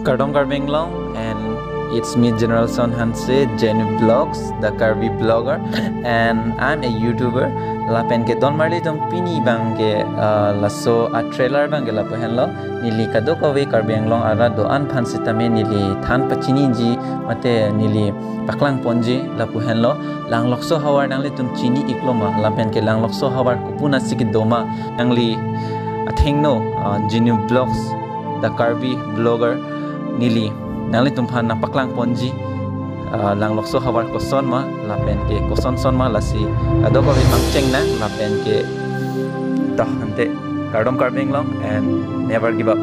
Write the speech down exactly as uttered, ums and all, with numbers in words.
Kardom Karbi Anglong, and it's me, Generalson Hanse, Genu Vlogs, the Karbi blogger, and I'm a YouTuber. Lapen ke don marli atum, pini abang ke, uh, laso a-trailer abang ke lapu henlo. Neli kadokave Karbi Anglong arat do-an aphan sitame neli than pachiniji mate neli paklang ponji lapu henlo. Langlokso ahavar nanglitum chini-iklo ma, lapen ke Langlokso ahavar kopi nasi kedo ma, nangli athengno, uh, Genu Vlogs, the Karbi blogger, neli nanglitum aphan nangpaklang ponji, uh, Langlokso ahavar koson ma lapen ke koson son ma, lasi kadokave pangcheng nang lapen ke dah ante. Kardom Karbi Anglong and never give up.